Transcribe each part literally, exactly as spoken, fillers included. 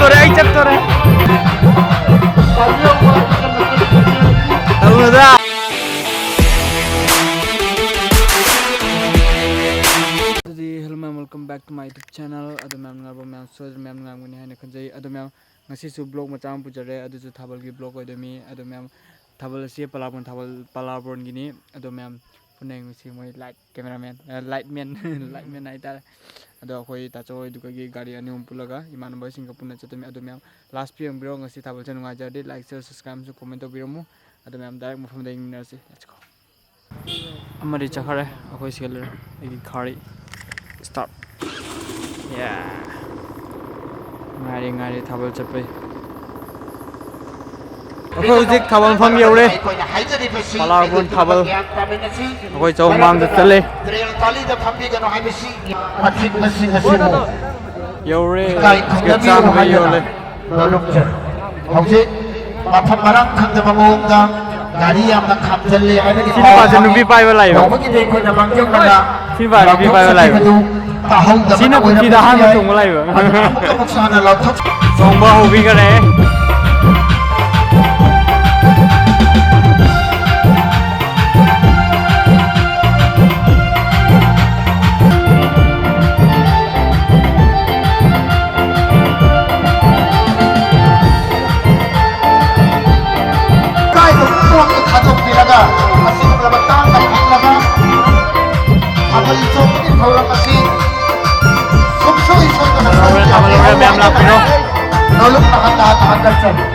ꯇꯧꯔꯦ, ꯑꯩ ꯆꯠꯇꯣꯔꯦ꯫ ꯇꯧꯅꯨꯗ꯫ ꯑꯗꯨꯗꯤ hello ma'am, welcome back to my YouTube channel. ꯑꯗꯣ ma'am ꯅꯨꯡꯉꯥꯏꯕ꯭ꯔꯣ? Ma'am ꯁꯣꯏꯗꯅ ma'am ꯅꯨꯡꯉꯥꯏꯔꯝꯒꯅꯤ ꯍꯥꯏꯅ ꯈꯟꯖꯩ꯫ ꯑꯗꯣ ma'am ꯉꯁꯤꯁꯨ vlog ꯃꯆꯥ ꯑꯃ ꯄꯨꯖꯔꯦ, ꯑꯗꯨꯁꯨ ꯊꯥꯕꯜꯒꯤ vlog ꯑꯣꯏꯗꯣꯏꯅꯤ꯫ ꯑꯗꯣ ma'am ꯊꯥꯕꯜ ꯑꯁꯤ ꯄꯂꯥꯕꯣꯟ ꯊꯥꯕꯜ, ꯄꯂꯥꯕꯣꯟꯒꯤꯅꯤ꯫ ꯑꯗꯣ ma'am ꯄꯨꯟꯅ ꯌꯦꯡꯉꯨꯁꯤ, ꯃꯣꯏ light cameraman, ꯑ, lightman, lightman ꯍꯥꯏꯇꯥꯔꯦ꯫ ꯑꯗꯣ ꯑꯩꯈꯣꯏ ꯇꯥꯆꯧ ꯍꯣꯏꯗꯨꯒꯤ ꯒꯥꯔꯤ ꯑꯅꯤ ꯑꯍꯨꯝ ꯄꯨꯜꯂꯒ ꯏꯃꯥꯟꯅꯕꯁꯤꯡꯒ ꯄꯨꯟꯅ ꯆꯠꯇꯣꯏꯅꯤ꯫ ꯑꯗꯣ ma'am last view ꯌꯦꯡꯕꯤꯔꯣ꯫ ꯉꯁꯤ ꯊꯥꯕꯜꯁꯦ ꯅꯨꯡꯉꯥꯏꯖꯔꯗꯤ like, share, subscribe ꯑꯃꯁꯨ comment ꯇꯧꯕꯤꯔꯝꯃꯨ꯫ ꯑꯗꯣ ma'am direct ꯃꯐꯝꯗ ꯌꯦꯡꯃꯤꯟꯅꯔꯁꯤ꯫ Let's go꯫ ꯑꯃꯗꯤ ꯆꯠꯈꯔꯦ, ꯑꯩꯈꯣꯏ ꯁꯤꯒ ꯂꯩꯔꯦ꯫ ꯑꯩꯒꯤ ꯒꯥꯔꯤ start꯫ Yeah꯫ ꯉꯥꯏꯔꯦ, ꯉꯥꯏꯔꯦ ꯊꯥꯕꯜ ꯆꯠꯄꯩ꯫ ꯑꯩꯈꯣꯏ ꯍꯧꯖꯤꯛ ꯊꯥꯕꯜ ꯃꯐꯝ ꯌꯧꯔꯦ꯫ ꯄꯂꯥꯔꯕꯣꯟ ꯊꯥꯕꯜ꯫ ꯑꯩꯈꯣꯏ ꯆꯧ ꯃꯥꯡꯗ ꯆꯠꯂꯦ꯫ ꯌꯧꯔꯦ꯫ ꯆꯥꯛ ꯆꯥꯅꯕ ꯌꯣꯜꯂꯦ꯫ ꯍꯧꯖꯤꯛ ꯃꯐꯝ ꯃꯔꯥꯡ ꯈꯪꯗꯕ ꯃꯑꯣꯡꯗ ꯒꯥꯔꯤ ꯌꯥꯝꯅ ꯈꯥꯝꯖꯜꯂꯦ ꯍꯥꯏꯕꯒꯤ ꯁꯤ ꯅꯨꯄꯥꯁꯦ ꯅꯨꯄꯤ ꯄꯥꯏꯕ ꯂꯥꯛꯏꯕ꯫ ꯇꯧꯕꯒꯤꯗꯤ ꯑꯩꯈꯣꯏꯅ ꯃꯥꯡꯖꯧꯅꯅ ꯁꯤ ꯅꯨꯄꯥꯁꯦ ꯅꯨꯄꯤ ꯄꯥꯏꯕ ꯂꯥꯛꯏꯕ꯫ ꯇꯥꯍꯧꯗꯕꯅ ꯁꯤꯅ ꯄꯨꯟꯁꯤꯗ ꯑꯣꯏꯔꯝꯕꯁꯨ ꯑꯍꯥꯟꯕ ꯌꯥꯏ꯫ ꯇꯣꯡꯕ ꯂꯥꯛꯏꯕ꯫ ꯑꯗꯨꯅ ꯑꯃꯨꯛꯀ ꯑꯃꯨꯛ ꯁꯥꯟꯅ ꯂꯥꯎꯊꯣꯛ ꯆꯣꯡꯕ ꯍꯧꯕꯤꯈꯔꯦ꯫ ꯏꯀꯥꯏꯕ ꯄꯨꯝꯅꯃꯛꯇ ꯊꯥꯗꯣꯛꯄꯤꯔꯒ ꯑꯁꯤꯒꯨꯝꯂꯕ ꯇꯥꯡꯅ ꯐꯪꯂꯕ ꯊꯥꯕꯜ ꯆꯣꯡꯕꯒꯤ ꯊꯧꯔꯝ ꯑꯁꯤ ꯁꯨꯡꯁꯣꯏ ꯁꯣꯏꯗꯅ ꯂꯣꯏꯔꯦ, ꯊꯥꯕꯜ ꯂꯣꯏꯔꯦ, ꯃꯌꯥꯝ ꯂꯥꯛꯄꯤꯔꯣ꯫ ꯅꯣꯂꯨꯛꯅ ꯍꯟꯅ ꯍꯟꯅ ꯍꯟꯅ ꯆꯠꯂꯤ꯫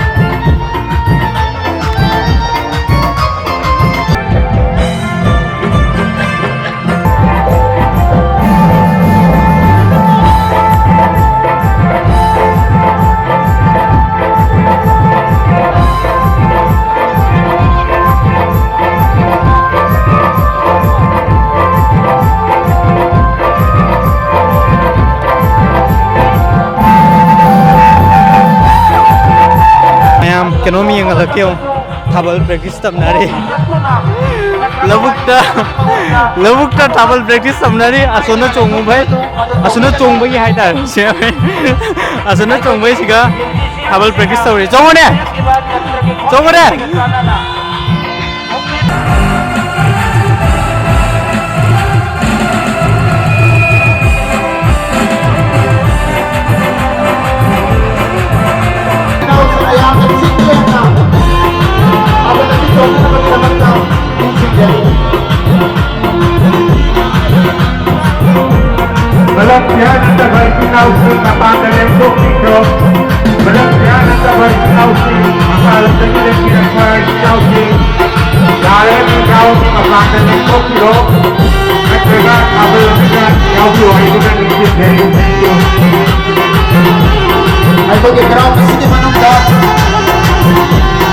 ꯃꯌꯥꯝ ꯀꯩꯅꯣꯝ ꯌꯦꯡꯍꯜꯂꯛꯀꯦ ꯌꯦꯡꯉꯣ꯫ ꯊꯥꯕꯜ practice ꯇꯝꯅꯔꯤ꯫ ꯂꯧꯕꯨꯛꯇ, ꯂꯧꯕꯨꯛꯇ ꯊꯥꯕꯜ practice ꯇꯧꯅꯔꯤ꯫ ꯑꯁꯣꯝꯅ ꯆꯣꯡꯉꯨꯕꯩ, ꯑꯁꯣꯝꯅ ꯆꯣꯡꯕꯒꯤ ꯍꯥꯏꯇꯥꯔꯦ꯫ ꯁꯤ ꯑꯁꯣꯝꯅ ꯆꯣꯡꯕꯩꯁꯤꯒ ꯊꯥꯕꯜ practice ꯇꯧꯔꯤ꯫ ꯆꯣꯡꯉꯨꯅꯦ! ꯆꯣꯡꯉꯨꯅꯦ! ꯃꯔꯛ ꯊꯤꯌꯥ ꯅꯠꯇꯕ ꯏꯆꯤꯟ ꯏꯅꯥꯎꯁꯤꯡ ꯃꯄꯥꯟꯗ ꯂꯦꯡꯊꯣꯛꯄꯤꯈ꯭ꯔꯣ꯫ ꯃꯔꯛ ꯊꯤꯌꯥ ꯅꯠꯇꯕ ꯏꯆꯤꯟ ꯏꯅꯥꯎꯁꯤꯡ ꯃꯄꯥꯟ ꯂꯝꯗꯒꯤ ꯂꯦꯡꯕꯤꯔꯛꯄ ꯏꯆꯤꯟ ꯏꯅꯥꯎꯁꯤꯡ ꯌꯥꯔꯒꯗꯤ ꯌꯥꯎꯔꯒ ꯃꯄꯥꯟꯗ ꯂꯦꯡꯊꯣꯛꯄꯤꯔꯣ꯫ ꯅꯠꯇ꯭ꯔꯒ ꯊꯥꯕꯜ ꯑꯃꯗ ꯌꯥꯎꯕꯤꯌꯣ ꯍꯥꯏꯗꯨꯅ ꯅꯤꯡꯁꯤꯡꯖꯔꯤ꯫ Thank you꯫ ꯑꯩꯈꯣꯏꯒꯤ ground ꯑꯁꯤꯒꯤ ꯃꯅꯨꯡꯗ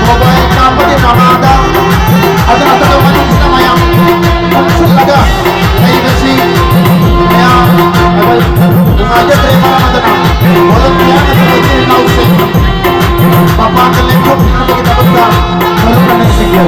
mobile ꯀꯥꯞꯄꯒꯤ ꯃꯃꯥꯡꯗ ꯑꯗꯨꯅ ꯑꯗꯨꯅ ꯃꯅꯨꯡꯁꯤꯗ ꯃꯌꯥꯝ ꯄꯨꯟꯁꯤꯜꯂꯒ ꯂꯩꯕꯁꯤ ꯃꯌꯥꯝ ꯑꯩꯈꯣꯏ ꯅꯨꯡꯉꯥꯏꯖꯗ꯭ꯔꯦ꯫ ꯃꯔꯝ ꯑꯗꯨꯅ volunteer ꯅꯠꯇ꯭ꯔꯒ ꯏꯆꯤꯜ ꯏꯅꯥꯎꯁꯤꯡ ꯃꯄꯥꯟꯗ ꯂꯦꯡꯊꯣꯛꯄꯤꯅꯕꯒꯤꯗꯃꯛꯇ ꯃꯔꯨꯞ ꯑꯅꯤꯁꯤꯡꯕꯨ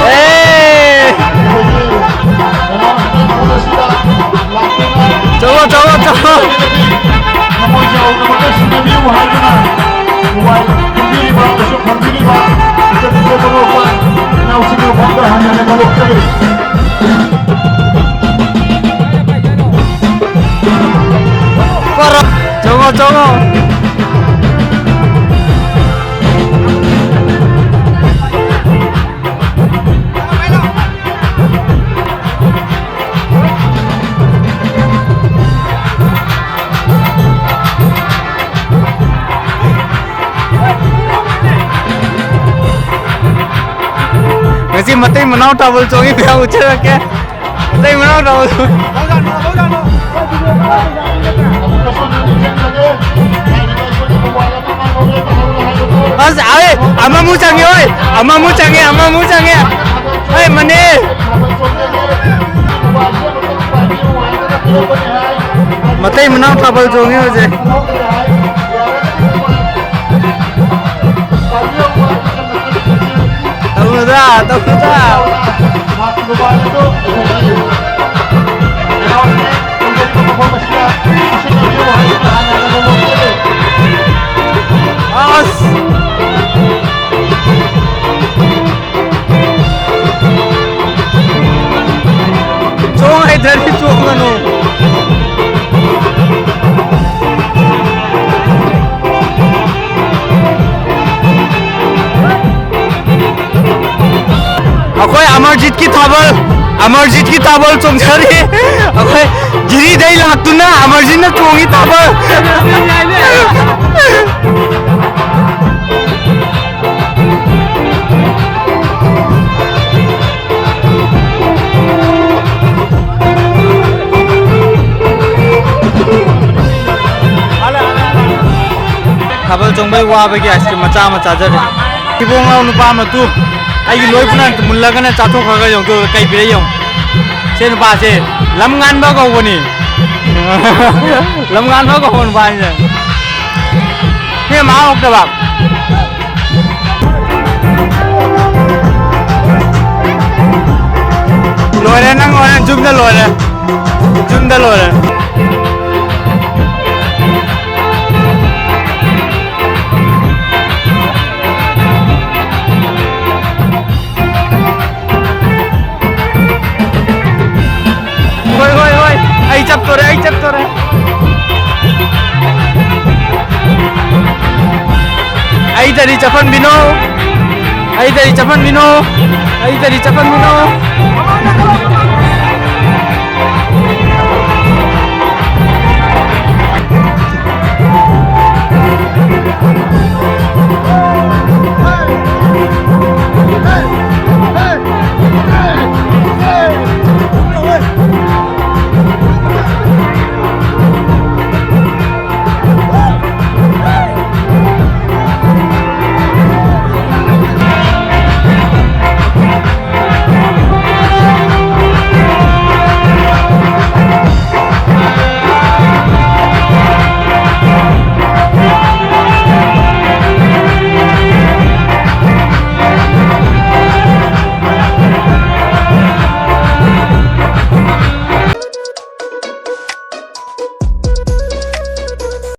ꯑꯦ! ꯆꯠꯂꯣ, ꯆꯠꯂꯣ, ꯆꯠꯂꯣ꯫ ꯊꯃꯣꯏ ꯆꯥꯎꯅ ꯃꯇꯛ ꯁꯤꯟꯅꯕꯤꯌꯨ ꯍꯥꯏꯗꯨꯅ ꯃꯣꯕꯥꯏꯜ ꯈꯪꯕꯤꯔꯤꯕ ꯑꯃꯁꯨꯡ ꯈꯪꯕꯤꯔꯤꯕ ꯏꯆꯟ ꯏꯆꯦ ꯃꯔꯨꯞ ꯏꯅꯥꯎꯁꯤꯡꯒꯤ ꯃꯐꯝꯗ ꯍꯟꯅ ꯍꯟꯅ ꯂꯧꯖꯔꯤ꯫ ꯆꯣꯡꯉꯣ, ꯆꯣꯡꯉꯣ꯫ ꯁꯤ ꯃꯇꯩ ꯃꯅꯥꯎ ꯊꯥꯕꯜ ꯆꯣꯡꯉꯤ ꯃꯌꯥꯝ ꯎꯠꯆꯔꯛꯀꯦ꯫ ꯃꯇꯩ ꯃꯅꯥꯎ ꯊꯥꯕꯜ ꯆꯣꯡꯉꯤ꯫ ꯑꯁ, ꯑꯩ ꯑꯃꯃꯨꯛ ꯆꯪꯉꯦ, ꯍꯣꯏ꯫ ꯑꯃꯃꯨꯛ ꯆꯪꯉꯦ, ꯑꯃꯃꯨꯛ ꯆꯪꯉꯦ꯫ ꯍꯣꯏ, ꯃꯅꯦ꯫ ꯃꯇꯩ ꯃꯅꯥꯎ ꯊꯥꯕꯜ ꯆꯣꯡꯉꯤ ꯍꯧꯖꯤꯛ꯫ ꯇꯧꯅꯨꯗ, ꯇꯧꯅꯨꯗ꯫ ꯑꯁ! ꯆꯣꯡ ꯍꯩꯇ꯭ꯔꯗꯤ ꯆꯣꯡꯒꯅꯨ꯫ ꯑꯩꯈꯣꯏ ꯑꯃꯔꯖꯤꯠꯀꯤ ꯊꯥꯕꯜ, ꯑꯃꯔꯖꯤꯠꯀꯤ ꯊꯥꯕꯜ ꯆꯣꯡꯊꯔꯤ꯫ ꯑꯩꯈꯣꯏ ꯖꯤꯔꯤꯗꯩ ꯂꯥꯛꯇꯨꯅ ꯑꯃꯔꯖꯤꯠꯅ ꯆꯣꯡꯉꯤ ꯊꯥꯕꯜ꯫ ꯊꯥꯕꯜ ꯆꯣꯡꯕꯩ ꯋꯥꯕꯒꯤ ice cream ꯃꯆꯥ ꯑꯃ ꯆꯥꯖꯔꯦ꯫ ꯊꯤꯕꯣꯡ ꯂꯥꯎ ꯅꯨꯄꯥ ꯑꯃ ꯇꯨ꯫ ꯑꯩꯒꯤ ꯂꯣꯏ ꯄꯨꯅ ꯃꯨꯜꯂꯒꯅ ꯆꯥꯊꯣꯛꯈ꯭ꯔꯒ ꯌꯦꯡꯉꯨ ꯇꯨ ꯀꯩ ꯄꯤꯔꯦ ꯌꯦꯡꯉꯨ꯫ ꯁꯤ ꯅꯨꯄꯥꯁꯦ ꯂꯝ ꯉꯥꯟꯕ ꯀꯧꯕꯅꯤ꯫ ꯂꯝ ꯉꯥꯟꯕ ꯀꯧꯕ ꯅꯨꯄꯥꯅꯤꯅꯦ꯫ ꯁꯤ ꯃꯍꯥꯎ ꯍꯧꯇꯕ꯫ ꯂꯣꯏꯔꯦ, ꯅꯪ ꯍꯣꯔꯦꯟ ꯌꯨꯝꯗ ꯂꯣꯏꯔꯦ꯫ ꯌꯨꯝꯗ ꯂꯣꯏꯔꯦ꯫ ꯍꯣꯏ, ꯍꯣꯏ, ꯍꯣꯏ꯫ ꯑꯩ ꯆꯞꯇꯣꯔꯦ, ꯑꯩ ꯆꯞꯇꯣꯔꯦ꯫ ꯑꯩꯗꯗꯤ ꯆꯞꯍꯟꯕꯤꯅꯣ꯫ ꯑꯩꯗꯗꯤ ꯆꯞꯍꯟꯕꯤꯅꯣ꯫ ꯑꯩꯗꯗꯤ ꯆꯞꯍꯟꯕꯤꯅꯣ꯫